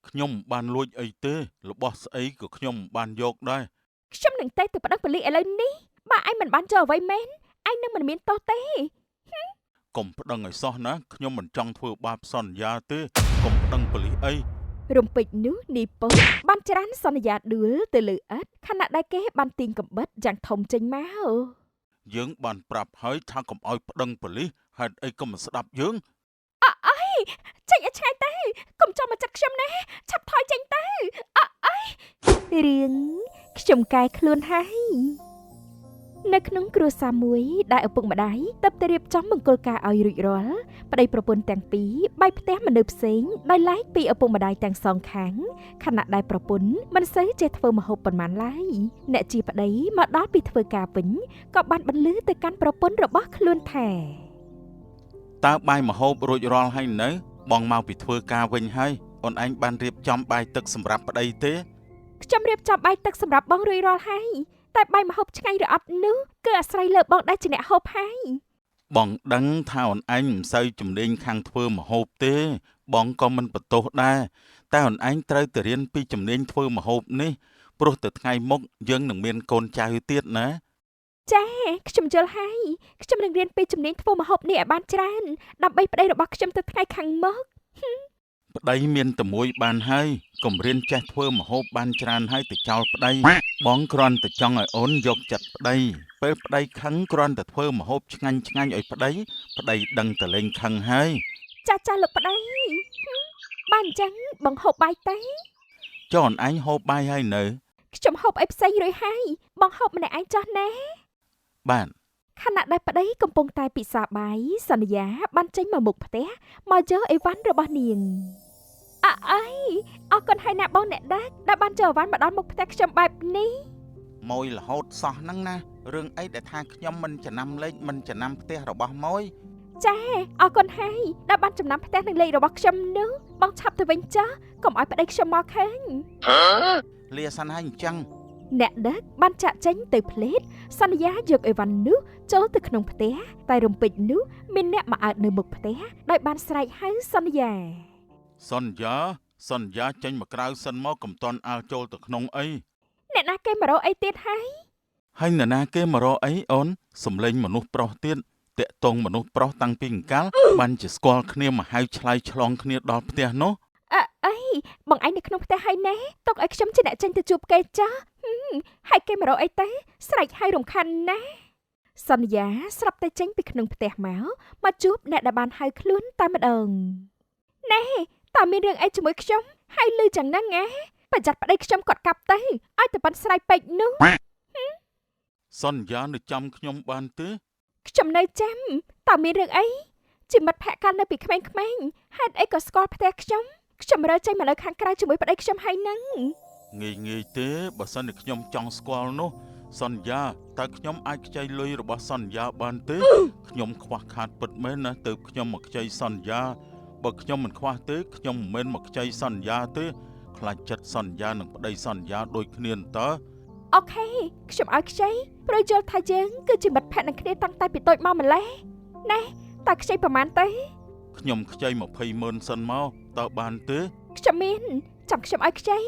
ខ្ញុំមិនបានលួចអីទេរបស់ស្អីក៏ខ្ញុំមិនបានយកដែរ ខ្ញុំនឹងទេទៅប្តឹងប៉ូលីសឥឡូវនេះបើឯងមិនបានយកអ្វីមែនឯងនឹងមិនមានទោសទេ កុំប្តឹងឲ្យសោះណាខ្ញុំមិនចង់ធ្វើបាបសន្យាទេកុំប្តឹងប៉ូលីសអី រំពេចនោះនីពតបានច្រានសន្យាដួលទៅលើឥដ្ឋខណៈដែលគេបានទាញកំបិតយ៉ាងធំចេញមក យើងបានប្រាប់ហើយថាកុំឲ្យប្តឹងប៉ូលីសហេតុអីក៏មិនស្ដាប់យើង អអីចេញឲ្យឆ្ងាយទៅកុំចូលមកចិត្តខ្ញុំណាឆាប់ថយចេញទៅអអីរឿងខ្ញុំកែខ្លួនហើយនៅក្នុងគ្រួសារមួយដែលឪពុកម្ដាយតបតែរៀបចំមង្គលការឲ្យរួចរាល់ប្តីប្រពន្ធទាំងពីរបែកផ្ទះមនុស្សផ្សេងដោយឡែកពីឪពុកម្ដាយទាំងសងខាងខណៈដែលប្រពន្ធមិនសូវចេះធ្វើម្ហូបប៉ុន្មានឡើយអ្នកជាប្តីមកដល់ពីធ្វើការវិញក៏បានបន្លឺទៅកាន់ប្រពន្ធរបស់ខ្លួនថា តើបាយម្ហូបរួចរាល់ហើយនៅបងមកពីធ្វើការវិញហើយអូនឯងបានរៀបចំបាយទឹកសម្រាប់ប្តីទេ ខ្ញុំរៀបចំបាយទឹកសម្រាប់បងរួចរាល់ហើយតែបាយម្ហូបឆ្ងាញ់ឬអត់នោះគឺអាស្រ័យលើបងដែលជាអ្នកហូបហើយ បងដឹងថាអូនឯងមិនសូវជំនាញខាងធ្វើម្ហូបទេ បងក៏មិនបន្ទោសដែរតែអូនឯងត្រូវតែរៀនពីជំនាញធ្វើម្ហូបនេះព្រោះទៅថ្ងៃមុខយើងនឹងមានកូនចៅទៀតណា ចាខ្ញុំយល់ហើយខ្ញុំនឹងរៀនពីជំនាញធ្វើម្ហូបនេះឲ្យបានច្រើនដើម្បីប្តីរបស់ខ្ញុំទៅថ្ងៃខាងមុខ ប្តីមានតែមួយបានហើយកុំរៀនចេះធ្វើម្ហូបបានច្រើនហើយទៅចោលប្តីបងគ្រាន់តែចង់ឲ្យអូនយកចិត្តប្តីពេលប្តីខឹងគ្រាន់តែធ្វើម្ហូបឆ្ងាញ់ឆ្ងាញ់ឲ្យប្តីប្តីដឹងតែលែងខឹងហើយ ចាចាលោកប្តីបានអញ្ចឹងបងហូបបាយទៅ ចុះអូនឯងហូបបាយហើយនៅ ខ្ញុំហូបអីផ្សេងរួចហើយបងហូបម្នាក់ឯងចោះណា បាទ ខណៈដែលប្តីកំពុងតែពិសាបាយសន្យាបានចេញមកមុខផ្ទះមកយកអីវ៉ាន់របស់នាងអអីអរគុណហើយណាបងអ្នកដឹកដែលបានយកអីវ៉ាន់មកដល់មុខផ្ទះខ្ញុំបែបនេះ ម៉ួយរហូតសោះហ្នឹងណារឿងអីដែលថាខ្ញុំមិនចំណាំលេខមិនចំណាំផ្ទះរបស់ម៉ួយ ចាអរគុណហើយដែលបានចំណាំផ្ទះនឹងលេខរបស់ខ្ញុំនោះបងឆាប់ទៅវិញចាស់កុំឲ្យប្តីខ្ញុំមកឃើញ លាសិនហើយអញ្ចឹង អ្នកដឹកបានចាក់ចេញទៅផ្លេតសន្យាយកអីវ៉ាន់នោះចូលទៅក្នុងផ្ទះតែរំពេចនោះមានអ្នកមកអើតនៅមុខផ្ទះដោយបានស្រែកហៅសន្យា សន្យាសន្យាចេញមកក្រៅសិនមកកុំតន់អាលចូលទៅក្នុងអី អ្នកណាគេមករកអីទៀតហើយ ហើយនរណាគេមករកអីអូនសំលេងមនុស្សប្រុសទៀតតាក់តងមនុស្សប្រុសតាំងពីអង្កាលបានជាស្គាល់គ្នាមកហៅឆ្លើយឆ្លងគ្នាដល់ផ្ទះនោះ អើអីបងឯងនៅក្នុងផ្ទះហើយណែទុកឲ្យខ្ញុំជាអ្នកចេញទៅជួបគេចាស់ហឹមហើយគេមករកអីទេស្រែកឲ្យរំខានណាស់សន្យាស្រាប់តែចេញពីក្នុងផ្ទះមកមកជួបអ្នកដែលបានហៅខ្លួនតែម្ដងណែតើមានរឿងអីជាមួយខ្ញុំហើយលឺចឹងហ្នឹងណាប្រយ័ត្នប្តីខ្ញុំគាត់កាប់ទៅឲ្យតែប៉ិនស្រែកពេកនោះ សន្យានៅចាំខ្ញុំបានទេ ខ្ញុំនៅចាំតើមានរឿងអីជាមិត្តភក្តិកាលនៅពីក្មេងៗហេតុអីក៏ស្គាល់ផ្ទះខ្ញុំខ្ញុំរើចេញមកនៅខាងក្រៅជាមួយប្តីខ្ញុំហើយហ្នឹង ងាយងាយទេបើសិនជាខ្ញុំចង់ស្គាល់នោះសន្យាតើខ្ញុំអាចខ្ចីលុយរបស់សន្យាបានទេខ្ញុំខ្វះខាតពិតមែនណាទៅខ្ញុំមកខ្ចីសន្យាបើខ្ញុំមិនខ្វះទេខ្ញុំមិនមែនមកខ្ចីសន្យាទេខ្លាចចិត្តសន្យានិងប្តីសន្យាដូចគ្នាតើ អូខេខ្ញុំឲ្យខ្ចីព្រោះយល់ថាយើងគឺជាមិត្តភក្តិនឹងគ្នាតាំងតែពីតូចមកម្លេះណែតើខ្ចីប្រហែលទេ ខ្ញុំខ្ចី20ម៉ឺនសិនមកតើបានទេ ខ្ញុំមានចាំខ្ញុំឲ្យខ្ចី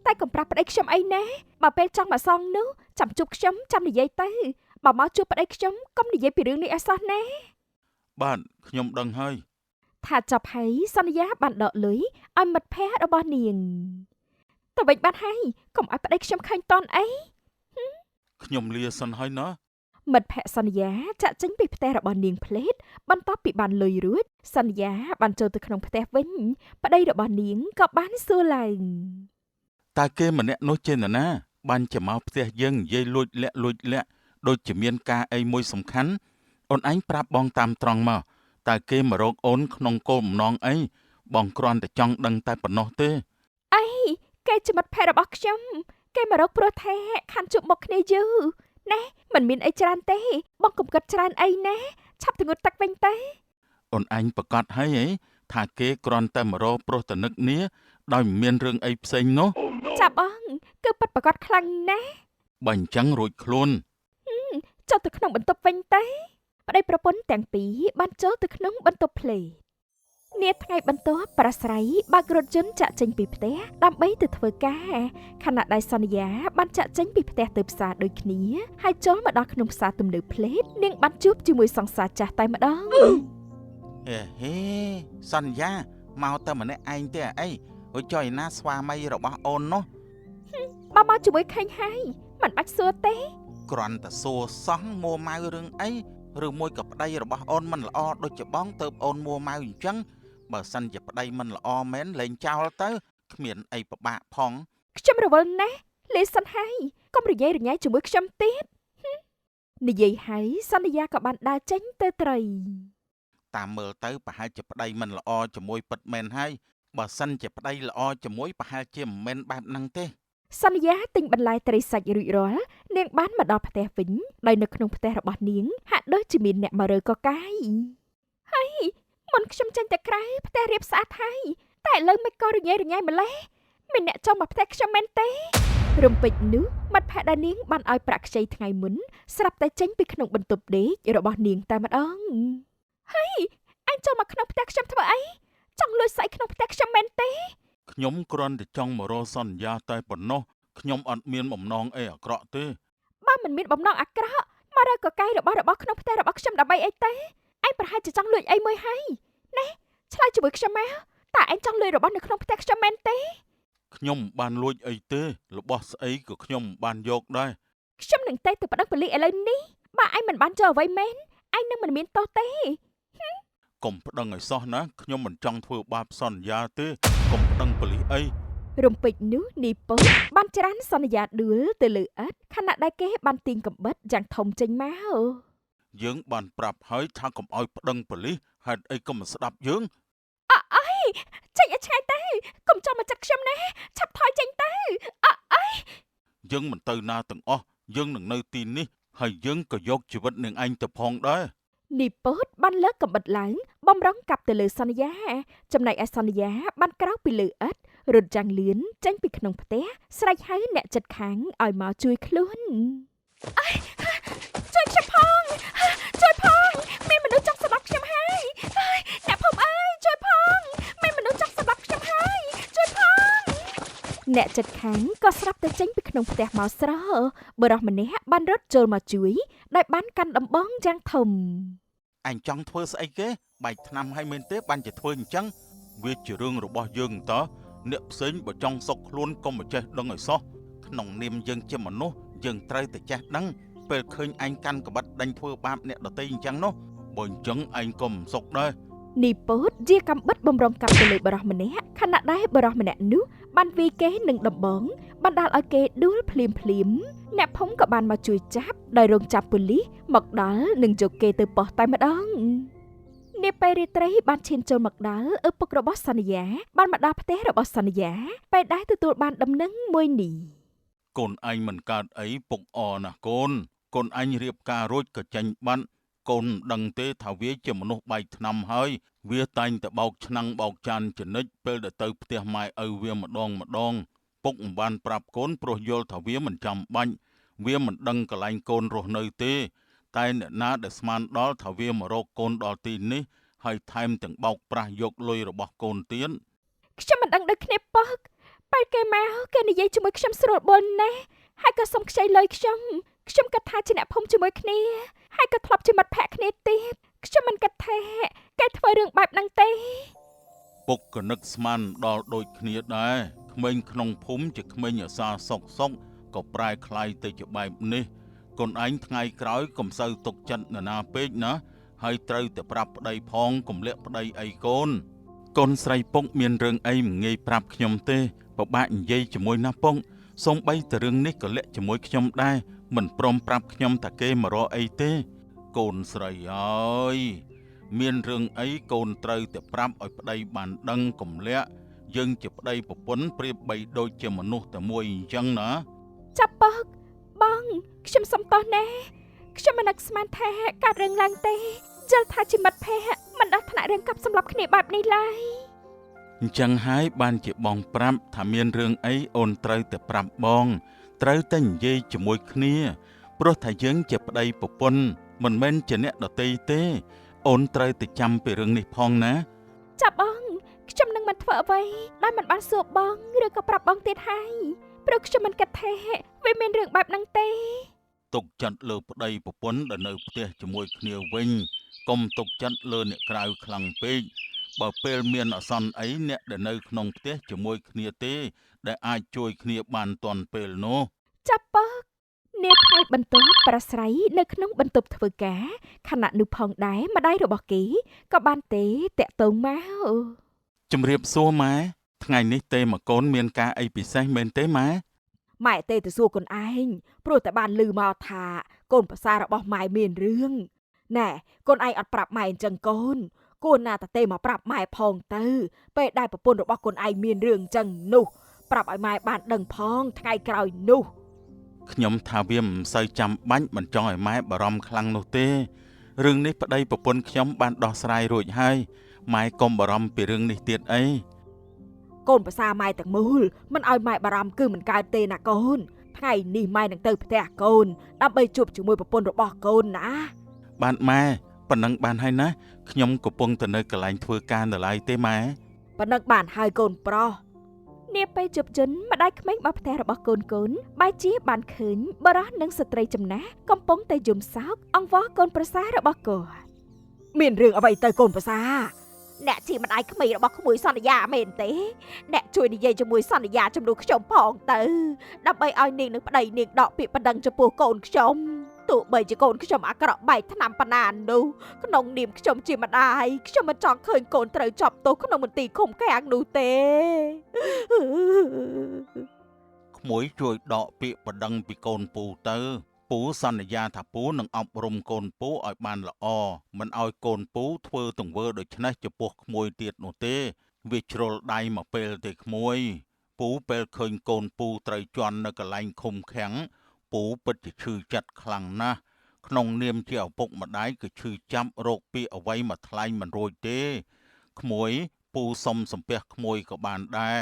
តែកុំប្រាប់ប្តីខ្ញុំអីណាបើពេលចង់មកសងនោះចាំជួបខ្ញុំចាំនិយាយទៅបើមកជួបប្តីខ្ញុំកុំនិយាយពីរឿងនេះឲ្យសោះណា បាទខ្ញុំដឹងហើយ ថាចប់ហើយសន្យាបានដកលុយឲ្យមិត្តភក្តិរបស់នាងទៅវិញបានហើយកុំឲ្យប្តីខ្ញុំឃើញតន់អី ខ្ញុំលាសិនហើយណា មិត្តភក្តិសន្យាចាក់ចេញពីផ្ទះរបស់នាងផ្លេតបន្ទាប់ពីបានលុយរួចសន្យាបានចូលទៅក្នុងផ្ទះវិញប្តីរបស់នាងក៏បានសួរឡើង តើគេម្នាក់នោះជានរណាបានជាមកផ្ទះយើងនិយាយលួចលាក់លួចលាក់ដូចជាមានការអីមួយសំខាន់អូនឯងប្រាប់បងតាមត្រង់មកតើគេមករកអូនក្នុងគោលបំណងអីបងគ្រាន់តែចង់ដឹងតែប៉ុណ្ណោះទេ អីគេជាមិត្តភក្តិរបស់ខ្ញុំគេមករកព្រោះថាខានជួបមុខគ្នាយូរណែមិនមានអីច្រើនទេបងកុំគិតច្រើនអីណាឆាប់ទៅងូតទឹកវិញទៅ អូនឯងប្រកាសហើយអីថាគេគ្រាន់តែមករកប្រុសតនឹកនេះដោយមិនមានរឿងអីផ្សេងនោះ ចាប់បងគឺពិតប្រាកដខ្លាំងណាស់ បើអញ្ចឹងរួចខ្លួន ចូលទៅក្នុងបន្ទប់វិញទៅប្តីប្រពន្ធទាំងពីរបានចូលទៅក្នុងបន្ទប់ភ្លេត នាថ្ងៃបន្ទាប់ប្រាស្រ័យបើករថយន្តចាក់ចេញពីផ្ទះដើម្បីទៅធ្វើការខណៈដែលសន្យាបានចាក់ចេញពីផ្ទះទៅផ្សារដូចគ្នាហើយចូលមកដល់ក្នុងផ្សារទំនើបផ្លេតនាងបានជួបជាមួយសង្សារចាស់តែម្ដង ហេហេសន្យាមកតែម្នាក់ឯងទេអីអូចុយណាស្វាមីរបស់អូននោះ បើមកជាមួយខេងហើយមិនបាច់សួរទេ គ្រាន់តែសួរសោះមួម៉ៅរឿងអីឬមួយក៏ប្តីរបស់អូនមិនល្អដូចជាបងទៅអូនមួម៉ៅអញ្ចឹងបើសិនជាប្តីមិនល្អមែនលែងចោលទៅគ្មានអីពិបាកផង ខ្ញុំរវល់ណាស់លេសិនហើយកុំរញ៉េរញ៉ៃជាមួយខ្ញុំទៀតហឹមនិយាយហើយសន្យាក៏បានដើរចេញទៅត្រី តាមមើលទៅប្រហែលជាប្តីមិនល្អជាមួយពិតមែនហើយបើសិនជាប្តីល្អជាមួយប្រហែលជាមិនមែនបែបហ្នឹងទេស ន្យាទិញបន្លែត្រីសាច់រួចរាល់នាងបានមកដល់ផ្ទះវិញដោយនៅក្នុងផ្ទះរបស់នាងហាក់ដូចជាមានអ្នកមករើកកាយហើយមុនខ្ញុំចេញទៅក្រៅផ្ទះរៀបស្អាតហើយតែឥឡូវមិនក៏រញ៉េរញ៉ៃម្លេះមានអ្នកចូលមកផ្ទះខ្ញុំមែនទេរំពេចនោះមិត្តភក្តិដែលនាងបានឲ្យប្រាក់ខ្ចីថ្ងៃមុនស្រាប់តែចេញពីក្នុងបន្ទប់ដេករបស់នាងតែម្ដងហើយអញចូលមកក្នុងផ្ទះខ្ញុំធ្វើអីចង់លួចស្អីក្នុងផ្ទះខ្ញុំមែនទេ ខ្ញុំគ្រាន់តែចង់មករកសន្យាតែប៉ុណ្ណោះខ្ញុំអត់មានបំណងអីអាក្រក់ទេ បើមិនមានបំណងអាក្រក់មករកកកាយរបស់របស់ក្នុងផ្ទះរបស់ខ្ញុំដើម្បីអីទេឯងប្រហែលជាចង់លួចអីមួយហើយណែឆ្លើយជាមួយខ្ញុំមកតើឯងចង់លួចរបស់នៅក្នុងផ្ទះខ្ញុំមែនទេ ខ្ញុំមិនបានលួចអីទេរបស់ស្អីក៏ខ្ញុំមិនបានយកដែរ ខ្ញុំនឹងទេទៅប្តឹងប៉ូលីសឥឡូវនេះបើឯងមិនបានចូលអ្វីមែនឯងនឹងមិនមានទោសទេ កុំប្តឹងឲ្យសោះណាខ្ញុំមិនចង់ធ្វើបាបសន្យាទេកុំប្តឹងប៉ូលីសអី រំពេចនោះនីពតបានច្រានសន្យាដួលទៅលើឥដ្ឋខណៈដែលគេបានទាញកំបិតយ៉ាងធំចេញមក យើងបានប្រាប់ហើយថាកុំឲ្យប្តឹងប៉ូលីសហេតុអីក៏មិនស្ដាប់យើង អអើយចេញឲ្យឆ្ងាយទៅកុំចូលមកចិត្តខ្ញុំណាឆាប់ថយចេញទៅអអើយ យើងមិនទៅណាទាំងអស់យើងនឹងនៅទីនេះហើយយើងក៏យកជីវិតនឹងឯងទៅផងដែរ នីពតបានលើកកំបិតឡើង បំរុងកាប់ទៅលើសន្យា ចំណែកឯសន្យាបានក្រោកពីលើឥដ្ឋរត់យ៉ាងលឿនចេញពីក្នុងផ្ទះស្រែកហៅអ្នកចិត្តខាងឲ្យមកជួយខ្លួនអើយជួយខ្ញុំផងជួយផងមានមនុស្សចង់សម្លាប់ខ្ញុំហើយអើយអ្នកភូមិអើយជួយផងមានមនុស្សចង់សម្លាប់ខ្ញុំហើយជួយផងអ្នកចិត្តខាងក៏ស្រាប់តែចេញពីក្នុងផ្ទះមកស្រោបុរសម្នាក់បានរត់ចូលមកជួយដោយបានកាន់ដំបងយ៉ាងធំ អញចង់ធ្វើស្អីគេបែកថ្នាំឲ្យមែនទេបានជាធ្វើអញ្ចឹង វាជារឿងរបស់យើងតើអ្នកផ្សេងបើចង់សុកខ្លួនកុំមកចេះដឹងឲ្យសោះ ក្នុងនាមយើងជាមនុស្សយើងត្រូវតែចេះដឹងពេលឃើញអញកាន់ក្បិតដេញធ្វើបាបអ្នកដទៃអញ្ចឹងនោះ បើអញ្ចឹងឯងក៏មិនសុកដែរ នីពតជាកំបិតបំរុងកាប់ទៅលើបរោះម្នាក់ខណៈដែលបរោះម្នាក់នោះបានវាយគេនឹងដំបងបណ្ដាលឲ្យគេដួលភ្លាមភ្លាមៗអ្នកភូមិក៏បានមកជួយចាប់ដោយរងចាប់ប៉ូលីសមកដល់និងយកគេទៅប៉ុស្តិ៍តែម្ដងនាពេលរាត្រីបានឈានចូលមកដល់ឪពុករបស់សន្យាបានមកដល់ផ្ទះរបស់សន្យាពេលដែលទទួលបានដំណឹងមួយនេះ កូនឯងមិនកើតអីពុកអណាស់កូនកូនឯងរៀបការរួចក៏ចេញបាត់កូនមិនដឹងទេថាវាជាមនុស្សបែកថ្នាំហើយវាតែងតែបោកឆ្នាំងបោកចានចនិចពេលដែលទៅផ្ទះម៉ែឪវាម្ដងម្ដងពុកមិនបានប្រាប់កូនព្រោះយល់ថាវាមិនចាំបាច់វាមិនដឹងកន្លែងកូនរស់នៅទេតែអ្នកណាដែលស្មានដល់ថាវាមករកកូនដល់ទីនេះហើយថែមទាំងបោកប្រាស់យកលុយរបស់កូនទៀត ខ្ញុំមិនដឹងដូចគ្នាពឹកពេលគេមកគេនិយាយជាមួយខ្ញុំស្រួលបួលណាស់ហើយក៏សុំខ្ចីលុយខ្ញុំខ្ញុំគិតថាជាអ្នកភូមិជាមួយគ្នាហើយក៏ធ្លាប់ជាមិត្តភក្តិគ្នាទៀតខ្ញុំមិនគិតថាគេធ្វើរឿងបែបហ្នឹងទេ ពុកក៏នឹកស្មានដល់ដូចគ្នាដែរក្មេងក្នុងភូមិជាក្មេងអាសាសុកសុកក៏ប្រែក្លាយទៅជាបែបនេះកូនឯងថ្ងៃក្រោយកុំសូវទុកចិត្តនរណាពេកណាហើយត្រូវតែប្រាប់ប្តីផងកុំលាក់ប្តីអីកូនកូនស្រីពុកមានរឿងអីមិនងាយប្រាប់ខ្ញុំទេពិបាកនិយាយជាមួយណាស់ពុកសូម្បីតែរឿងនេះក៏លាក់ជាមួយខ្ញុំដែរមិនព្រមប្រាប់ខ្ញុំថាគេមករកអីទេកូនស្រីអើយ មានរឿងអីកូនត្រូវតែប្រាប់ឲ្យប្តីបានដឹងកុំលាក់យើងជាប្តីប្រពន្ធប្រៀបបីដូចជាមនុស្សតែមួយអញ្ចឹងណា ចាប់ពឹកបងខ្ញុំសុំទោសណាខ្ញុំមិននឹកស្មានថាកើតរឿងឡើងទេយល់ថាជាមិត្តភក្តិមិនដល់ថ្នាក់រឿងកាប់សម្លាប់គ្នាបែបនេះឡើយ អញ្ចឹងហើយបានជាបងប្រាប់ថាមានរឿងអីអូនត្រូវតែប្រាប់បងត្រូវតែនិយាយជាមួយគ្នាព្រោះថាយើងជាប្តីប្រពន្ធមិនមែនជាអ្នកដទៃទេ អូនត្រូវតែចាំពីរឿងនេះផងណា ចាប់បងខ្ញុំនឹងមិនធ្វើអ្វីដោយមិនបានសួរបងឬក៏ប្រាប់បងទៀតហើយព្រោះខ្ញុំមិនគិតថាវាមានរឿងបែបហ្នឹងទេ ទុកចិត្តលើប្តីប្រពន្ធដែលនៅផ្ទះជាមួយគ្នាវិញកុំទុកចិត្តលើអ្នកក្រៅខ្លាំងពេកបើពេលមានអាសន្នអីអ្នកដែលនៅក្នុងផ្ទះជាមួយគ្នាទេដែលអាចជួយគ្នាបានទាន់ពេលនោះ ចាប់ពកនាថ្ងៃបន្ទាប់ប្រស្រ័យនៅក្នុងបន្ទប់ធ្វើការខណៈនោះផងដែរម្ដាយរបស់គេក៏បានទេតាក់ទងមក ជំរាបសួរម៉ែថ្ងៃនេះទេមកកូនមានការអីពិសេសមែនទេម៉ែ ម៉ែទេទៅសួរកូនឯងព្រោះតែបានឮមកថាកូនប្រសាររបស់ម៉ែមានរឿងណែកូនឯងអត់ប្រាប់ម៉ែអញ្ចឹងកូនគួរណាតទេមកប្រាប់ម៉ែផងទៅពេលដែលប្រពន្ធរបស់កូនឯងមានរឿងអញ្ចឹងនោះប្រាប់ឲ្យម៉ែបានដឹងផងថ្ងៃក្រោយនោះ ខ្ញុំថាវាមិនសូវចាំបាច់មិនចង់ឲ្យម៉ែបារម្ភខ្លាំងនោះទេរឿងនេះប្តីប្រពន្ធខ្ញុំបានដោះស្រាយរួចហើយម៉ែកុំបារម្ភពីរឿងនេះទៀតអី កូនប្រសារម៉ែទាំងមូលមិនឲ្យម៉ែបារម្ភគឺមិនកើតទេណាកូនថ្ងៃនេះម៉ែនឹងទៅផ្ទះកូនដើម្បីជួបជាមួយប្រពន្ធរបស់កូនណា បានម៉ែប៉ុណ្ណឹងបានហើយណាខ្ញុំកំពុងទៅនៅកន្លែងធ្វើការនៅឡើយទេម៉ែ ប៉ុណ្ណឹងបានហើយកូនប្រុស នាពេលជប់ជន់ម្ដាយក្មេងរបស់ផ្ទះរបស់កូនកូនបែរជាបានឃើញបុរសនិងស្ត្រីចំណាស់កំពុងតែយំសោកអង្វរកូនប្រសាររបស់គាត់ មានរឿងអ្វីទៅកូនប្រសា អ្នកជាម្ដាយក្មេងរបស់ក្មួយសន្យាមែនទេអ្នកជួយនិយាយជាមួយសន្យាជំនួសខ្ញុំផងទៅដើម្បីឲ្យនាងនឹងប្តីនាងដកពាក្យបណ្ដឹងចំពោះកូនខ្ញុំទោះបីជាកូនខ្ញុំអាក្រក់បែកថ្នាំប៉ុណ្ណានោះក្នុងនាមខ្ញុំជាម្ដាយខ្ញុំមិនចង់ឃើញកូនត្រូវជាប់ទោសក្នុងមន្ទីរឃុំឃាំងនោះទេ ក្មួយជួយដកពាក្យបណ្ដឹងពីកូនពូទៅពូសន្យាថាពូនឹងអប់រំកូនពូឲ្យបានល្អមិនឲ្យកូនពូធ្វើទង្វើដូច្នេះចំពោះក្មួយទៀតនោះទេវាជ្រុលដៃមកពេលទេក្មួយពូពេលឃើញកូនពូត្រូវជន់នៅកន្លែងឃុំឃាំងពូពិតជាឈឺចិត្តខ្លាំងណាស់ក្នុងនាមជាឪពុកម្ដាយគឺឈឺចាប់រកពាក្យអ្វីមកថ្លែងមិនរួចទេក្មួយពូសុំសំពះក្មួយក៏បានដែរ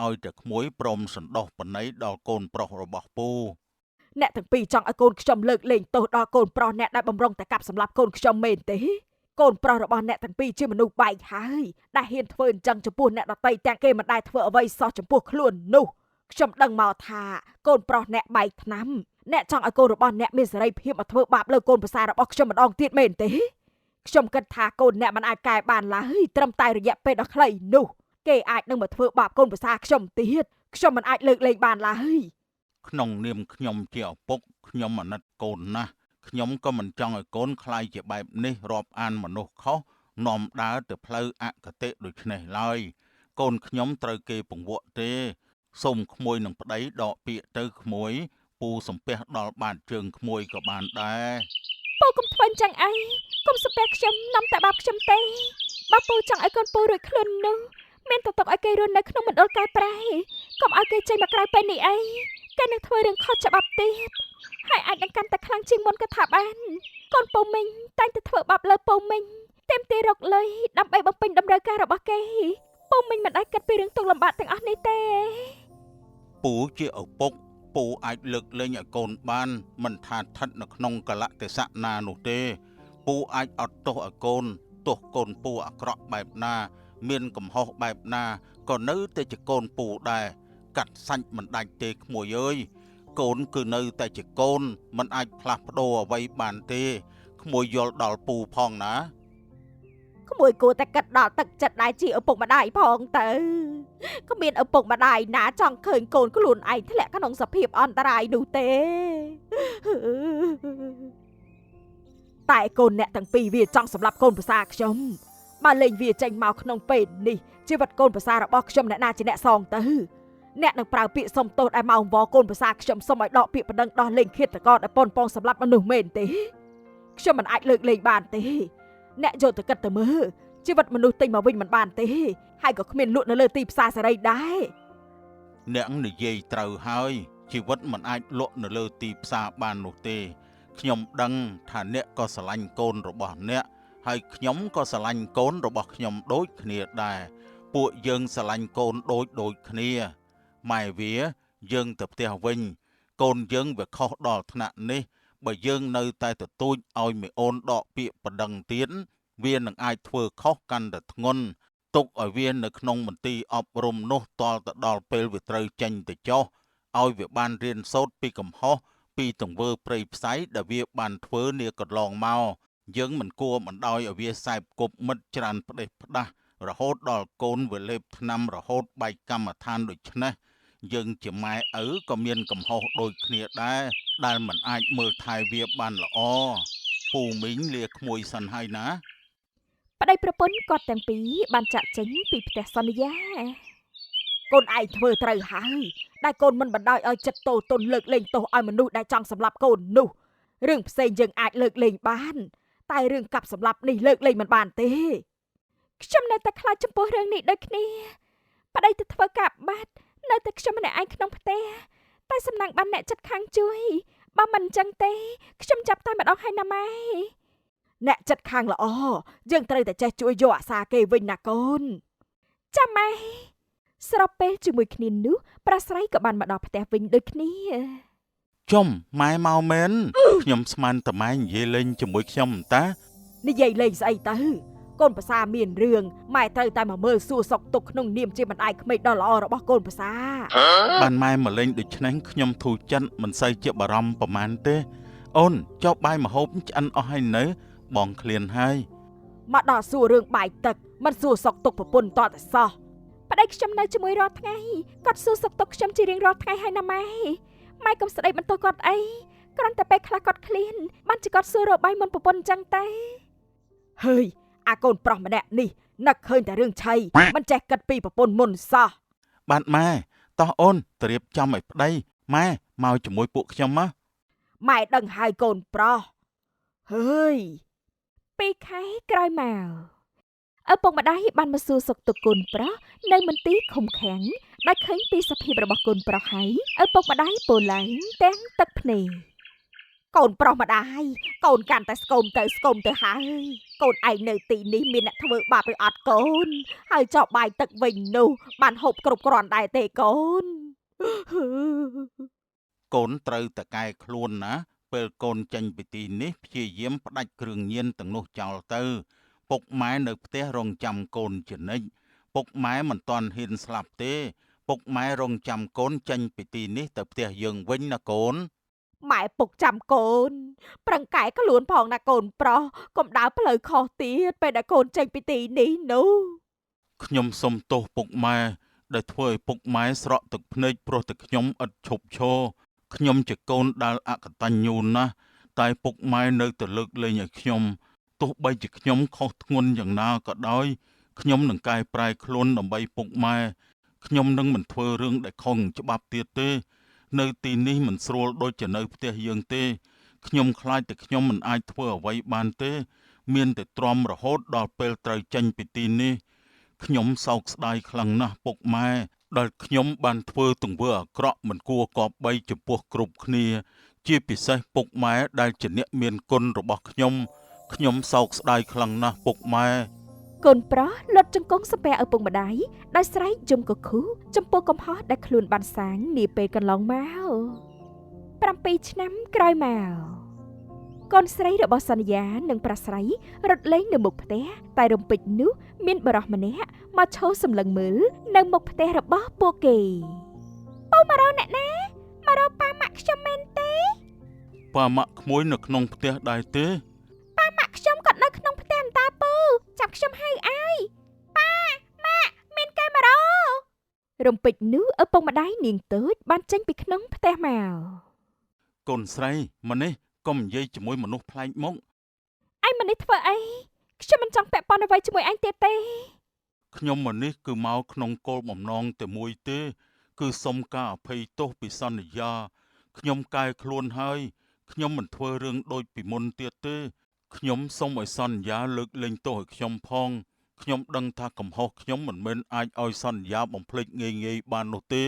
ឲ្យតែក្មួយព្រមសន្តោសបណីដល់កូនប្រុសរបស់ពូ អ្នកទាំងពីរចង់ឲ្យកូនខ្ញុំលើកលែងទោសដល់កូនប្រុសអ្នកដែលបំរុងតែកាប់សម្លាប់កូនខ្ញុំមែនទេកូនប្រុសរបស់អ្នកទាំងពីរជាមនុស្សបែកហើយដែលហ៊ានធ្វើអញ្ចឹងចំពោះអ្នកដទៃទាំងគេមិនដែលធ្វើអ្វីសោះចំពោះខ្លួននោះខ្ញុំដឹងមកថាកូនប្រុសអ្នកបែកថ្នាំអ្នកចង់ឲ្យកូនរបស់អ្នកមានសេរីភាពមកធ្វើបាបលើកូនប្រសាររបស់ខ្ញុំម្ដងទៀតមែនទេខ្ញុំគិតថាកូនអ្នកមិនអាចកែបានឡើយត្រឹមតែរយៈពេលដ៏ខ្លីនោះគេអាចនឹងមកធ្វើបាបកូនប្រសារខ្ញុំទៀតខ្ញុំមិនអាចលើកលែងបានឡើយ ក្នុងនាមខ្ញុំជាឪពុកខ្ញុំអាណិតកូនណាស់ខ្ញុំក៏មិនចង់ឲ្យកូនក្លាយជាបែបនេះរាប់អានមនុស្សខុសនាំដើរទៅផ្លូវអគតិដូច្នេះឡើយកូនខ្ញុំត្រូវគេពង្វក់ទេសូមក្មួយនឹងប្តីដកពាក្យទៅក្មួយពូសំពះដល់បាតជើងក្មួយក៏បានដែរ ពូកុំធ្វើអញ្ចឹងអីកុំសំពះខ្ញុំនាំតែបាបខ្ញុំទេបើពូចង់ឲ្យកូនពូរួចខ្លួននោះមានតែទុកឲ្យគេរស់នៅក្នុងមណ្ឌលកែប្រែកុំឲ្យគេចេញមកក្រៅពេលនេះអីគេនឹងធ្វើរឿងខុសច្បាប់ទៀតហើយអាចនឹងកាន់តែខ្លាំងជាងមុនក៏ថាបានកូនពូមីងតែងតែធ្វើបាបលើពូមីងទាមទាររកលុយដើម្បីបំពេញតម្រូវការរបស់គេពូមីងមិនអាចគិតពីរឿងទុក្ខលំបាកទាំងអស់នេះទេ ពូជាឪពុកពូអាចលើកលែងឲ្យកូនបានមិនថាស្ថិតនៅក្នុងកលៈទេសៈណានោះទេពូអាចអត់ទោសឲ្យកូនទោះកូនពូអាក្រក់បែបណា មានកំហុសបែបណាក៏នៅតែជាកូនពូដែរកាត់សាច់មិនដាច់ទេក្មួយអើយកូនគឺនៅតែជាកូនមិនអាចផ្លាស់ប្ដូរអ្វីបានទេក្មួយយល់ដល់ពូផងណា ក្មួយគួរតែគិតដល់ទឹកចិត្តដែលជាឪពុកម្ដាយផងទៅគ្មានឪពុកម្ដាយណាចង់ឃើញកូនខ្លួនឯងធ្លាក់ក្នុងសភាពអន្តរាយនោះទេ តែកូនអ្នកទាំងពីរវាចង់សម្លាប់កូនប្រសារខ្ញុំបើលែងវាចេញមកក្នុងពេលនេះជីវិតកូនប្រសាររបស់ខ្ញុំអ្នកណាជាអ្នកសងទៅអ្នកនឹងប្រើពាក្យសុំទោសដែលមកអង្វរកូនប្រសារខ្ញុំសុំឲ្យដកពាក្យបណ្ដឹងដោះលែងឃាតករដែលប៉ុនប៉ងសម្លាប់មនុស្សមែនទេខ្ញុំមិនអាចលើកលែងបានទេអ្នកយកទៅគិតទៅមើលជីវិតមនុស្សទិញមកវិញមិនបានទេហើយក៏គ្មានលក់នៅលើទីផ្សារសេរីដែរ អ្នកនិយាយត្រូវហើយជីវិតមិនអាចលក់នៅលើទីផ្សារបាននោះទេខ្ញុំដឹងថាអ្នកក៏ស្រឡាញ់កូនរបស់អ្នកហើយខ្ញុំក៏ស្រឡាញ់កូនរបស់ខ្ញុំដូចគ្នាដែរពួកយើងស្រឡាញ់កូនដូចគ្នាម៉ែវាយើងទៅផ្ទះវិញកូនយើងវាខុសដល់ថ្នាក់នេះបើយើងនៅតែទទូចឲ្យមេអូនដកពាក្យបណ្ដឹងទៀតវានឹងអាចធ្វើខុសកាន់តែធ្ងន់ ទុកឲ្យវានៅក្នុងមន្ទីរអប់រំនោះតល់ទៅដល់ពេលវាត្រូវចេញទៅចុះឲ្យវាបានរៀនសូត្រពីកំហុសពីទង្វើព្រៃផ្សៃដែលវាបានធ្វើនាកន្លងមកយើងមិនគួរបណ្ដោយឲ្យវាសែបគប់មិត្តច្រើនផ្ដេសផ្ដាស់រហូតដល់កូនវាលេបថ្នាំរហូតបែកកម្មដ្ឋានដូច្នេះយើងជាម៉ែឪក៏មានកំហុសដូចគ្នាដែរដែលមិនអាចមើលថែវាបានល្អពូមីងលាក្មួយសិនហើយណា ប្តីប្រពន្ធគាត់ទាំងពីរបានចាក់ចេញពីផ្ទះសន្យា កូនឯងធ្វើត្រូវហើយដែលកូនមិនបណ្ដោយឲ្យចិត្តតូទុនលើកលែងទោសឲ្យមនុស្សដែលចង់សម្លាប់កូននោះរឿងផ្សេងយើងអាចលើកលែងបានតែរឿងកាប់សម្លាប់នេះលើកលែងមិនបានទេ ខ្ញុំនៅតែខ្លាចចំពោះរឿងនេះដូចគ្នាប្តីទៅធ្វើការបាត់នៅតែខ្ញុំម្នាក់ឯងក្នុងផ្ទះតែសំណាងបានអ្នកចិត្តខាងជួយបើមិនអញ្ចឹងទេខ្ញុំចាប់តែម្ដងហើយណាម៉ែ អ្នកចិត្តខាងល្អយើងត្រូវតែចេះជួយយកអាសាគេវិញណាកូន ចាំម៉ែស្របពេលជាមួយគ្នានោះប្រាស្រ័យក៏បានមកដល់ផ្ទះវិញដូចគ្នា ចំម៉ែមកមែនខ្ញុំស្មានតែម៉ែនិយាយលេងជាមួយខ្ញុំតា និយាយលេងស្អីទៅកូនប្រសាមានរឿងម៉ែត្រូវតែមកមើលសួរសុខទុក្ខក្នុងនាមជាម្ដាយក្មេកដ៏ល្អរបស់កូនប្រសា បានម៉ែមកលេងដូច្នេះខ្ញុំធូរចិត្តមិនសូវជាបារម្ភប្រមាណទេអូនចុះបាយម្ហូបឆ្អិនអស់ហើយនៅបងឃ្លានហើយ មកដល់សួររឿងបាយទឹកមិនសួរសុខទុក្ខប្រពន្ធតតែសោះ ប្តីខ្ញុំនៅជាមួយរាល់ថ្ងៃគាត់សួរសុខទុក្ខខ្ញុំជារៀងរាល់ថ្ងៃហើយណាម៉ែម៉ែកុំស្ដីបន្ទោសគាត់អីគ្រាន់តែពេលខ្លះគាត់ឃ្លានបានជាគាត់សួររកបាយមុនប្រពន្ធអញ្ចឹងទេ ហើយអាកូនប្រុសម្នាក់នេះនឹកឃើញតែរឿងឆីមិនចេះគិតពីប្រពន្ធមុនសោះ បាទម៉ែតោះអូនត្រៀបចំឲ្យប្តីម៉ែមកជាមួយពួកខ្ញុំមក ម៉ែដឹងហើយកូនប្រុសហើយ 2ខែក្រោយមកឪពុកម្ដាយបានមកសួរសុខទុក្ខកូនប្រុសនៅមន្ទីរឃុំឃាំងដែលឃើញពីសភាពរបស់កូនប្រុសហើយឪពុកម្ដាយពោលឡើងទាំងទឹកភ្នែក កូនប្រុសម្ដាយកូនកាន់តែស្គមទៅស្គមទៅហើយកូនឯងនៅទីនេះមានអ្នកធ្វើបាបឬអត់កូនហើយចោះបាយទឹកវិញនោះបានហូបគ្រប់គ្រាន់ដែរទេកូន កូនត្រូវតកែខ្លួនណាពេលកូនចេញពីទីនេះព្យាយាមផ្ដាច់គ្រឿងញៀនទាំងនោះចោលទៅពុកម៉ែនៅផ្ទះរងចាំកូនជានិច្ចពុកម៉ែមិនទាន់ហ៊ានស្លាប់ទេពុកម៉ែរងចាំកូនចេញពីទីនេះទៅផ្ទះយើងវិញណាកូន ម៉ែពុកចាំកូនប្រឹងកែខ្លួនផងណាកូនប្រុសកុំដើរផ្លូវខុសទៀតពេលដែលកូនចេញពីទីនេះនោះ ខ្ញុំសុំទោសពុកម៉ែដែលធ្វើឲ្យពុកម៉ែស្រក់ទឹកភ្នែកព្រោះតែខ្ញុំឥតឈប់ឈរខ្ញុំជាកូនដែលអកតញ្ញូណាស់តែពុកម៉ែនៅតែលើកលែងឲ្យខ្ញុំទោះបីជាខ្ញុំខុសធ្ងន់យ៉ាងណាក៏ដោយខ្ញុំនឹងកែប្រែខ្លួនដើម្បីពុកម៉ែខ្ញុំនឹងមិនធ្វើរឿងដែលខុសនឹងច្បាប់ទៀតទេនៅទីនេះមិនស្រួលដូចជានៅផ្ទះយើងទេខ្ញុំខ្លាចតែខ្ញុំមិនអាចធ្វើអ្វីបានទេមានតែទ្រាំរហូតដល់ពេលត្រូវចេញពីទីនេះខ្ញុំសោកស្ដាយខ្លាំងណាស់ពុកម៉ែដែលខ្ញុំបានធ្វើទង្វើអាក្រក់មិនគួរគប្បីចំពោះគ្រប់គ្នាជាពិសេសពុកម៉ែដែលជាអ្នកមានគុណរបស់ខ្ញុំខ្ញុំសោកស្ដាយខ្លាំងណាស់ពុកម៉ែ កូនប្រុសលត់ជង្គង់សំពះឪពុកម្ដាយដោយស្រែកយំកខូចំពោះកំហុសដែលខ្លួនបានសាងនាពេលកន្លងមក7ឆ្នាំក្រោយមកកូនស្រីរបស់សន្យានិងប្រាស្រ័យរត់លេងនៅមុខផ្ទះតែរំពេចនោះមានបុរសម្នាក់មកឈរសម្លឹងមើលនៅមុខផ្ទះរបស់ពួកគេពូមករកអ្នកណាមករកប៉ាម៉ាក់ខ្ញុំមែនទេ ប៉ាម៉ាក់ក្មួយនៅក្នុងផ្ទះដែរទេ ប៉ាម៉ាក់ខ្ញុំក៏នៅក្នុងផ្ទះអន្តាពូចាប់ខ្ញុំហៅឲ្យប៉ាម៉ាក់មានគេមករករំពេចនោះឪពុកម្ដាយនាងតូចបានចេញពីក្នុងផ្ទះមក កូនស្រីម្នេះកុំនិយាយជាមួយមនុស្សប្លែកមុខ ឯងមិននេះធ្វើអីខ្ញុំមិនចង់ពាក់ព័ន្ធអ្វីជាមួយឯងទៀតទេ ខ្ញុំម្នេះគឺមកក្នុងគោលបំណងតែមួយទេគឺសុំការអភ័យទោសពីសន្យាខ្ញុំកែខ្លួនហើយខ្ញុំមិនធ្វើរឿងដូចពីមុនទៀតទេខ្ញុំសូមឲ្យសន្យាលើកលែងទោសឲ្យខ្ញុំផងខ្ញុំដឹងថាកំហុសខ្ញុំមិនមែនអាចឲ្យសន្យាបំភ្លេចងាយៗបាននោះទេ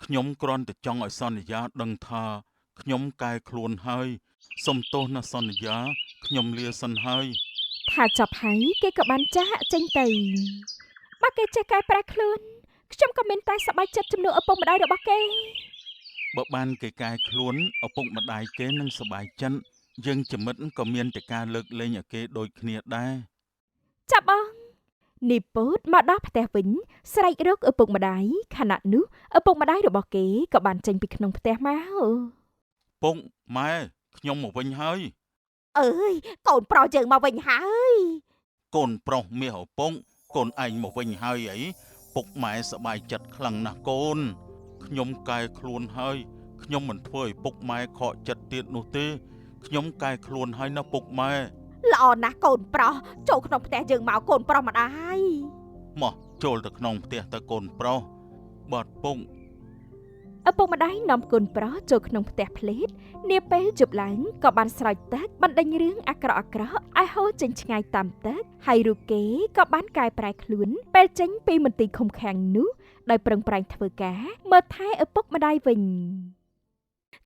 ខ្ញុំគ្រាន់តែចង់ឲ្យសន្យាដឹងថាខ្ញុំកែខ្លួនហើយសូមទោសណាសន្យាខ្ញុំលាសិនហើយ ថាចប់ហើយគេក៏បានចាកចេញទៅបើគេចេះកែប្រែខ្លួនខ្ញុំក៏មានតែសប្បាយចិត្តជំនួសឪពុកម្ដាយរបស់គេ បើបានគេកែខ្លួនឪពុកម្ដាយគេនឹងសប្បាយចិត្តយើងជាមិត្តក៏មានតែការលើកលែងឲ្យគេដូចគ្នាដែរ ចាប់បង នីពតមកដល់ផ្ទះវិញ ស្រែករកឪពុកម្ដាយខណៈនោះឪពុកម្ដាយរបស់គេក៏បានចេញពីក្នុងផ្ទះមក ពុកម៉ែខ្ញុំមកវិញហើយ អើយកូនប្រុសយើងមកវិញហើយ កូនប្រុសមាសឪពុកកូនឯងមកវិញហើយអីពុកម៉ែសប្បាយចិត្តខ្លាំងណាស់កូនខ្ញុំកែខ្លួនហើយខ្ញុំមិនធ្វើឲ្យពុកម៉ែខកចិត្តទៀតនោះទេខ្ញុំកែខ្លួនហើយណាពុកម៉ែ ល្អណាស់កូនប្រុសចូលក្នុងផ្ទះយើងមកកូនប្រុសម្ដាយ មកចូលទៅក្នុងផ្ទះទៅកូនប្រុសបាទពុក ឪពុកម្ដាយនាំកូនប្រុសចូលក្នុងផ្ទះផ្លេតនាពេលយប់ឡើងក៏បានស្រោចទឹកបណ្ដេញរឿងអាក្រក់ៗឲ្យហូរចេញឆ្ងាយតាមទឹកហើយរូបគេក៏បានកែប្រែខ្លួនពេលចេញពីមន្ទីរឃុំឃាំងនោះដោយប្រឹងប្រែងធ្វើការមើលថែឪពុកម្ដាយវិញ។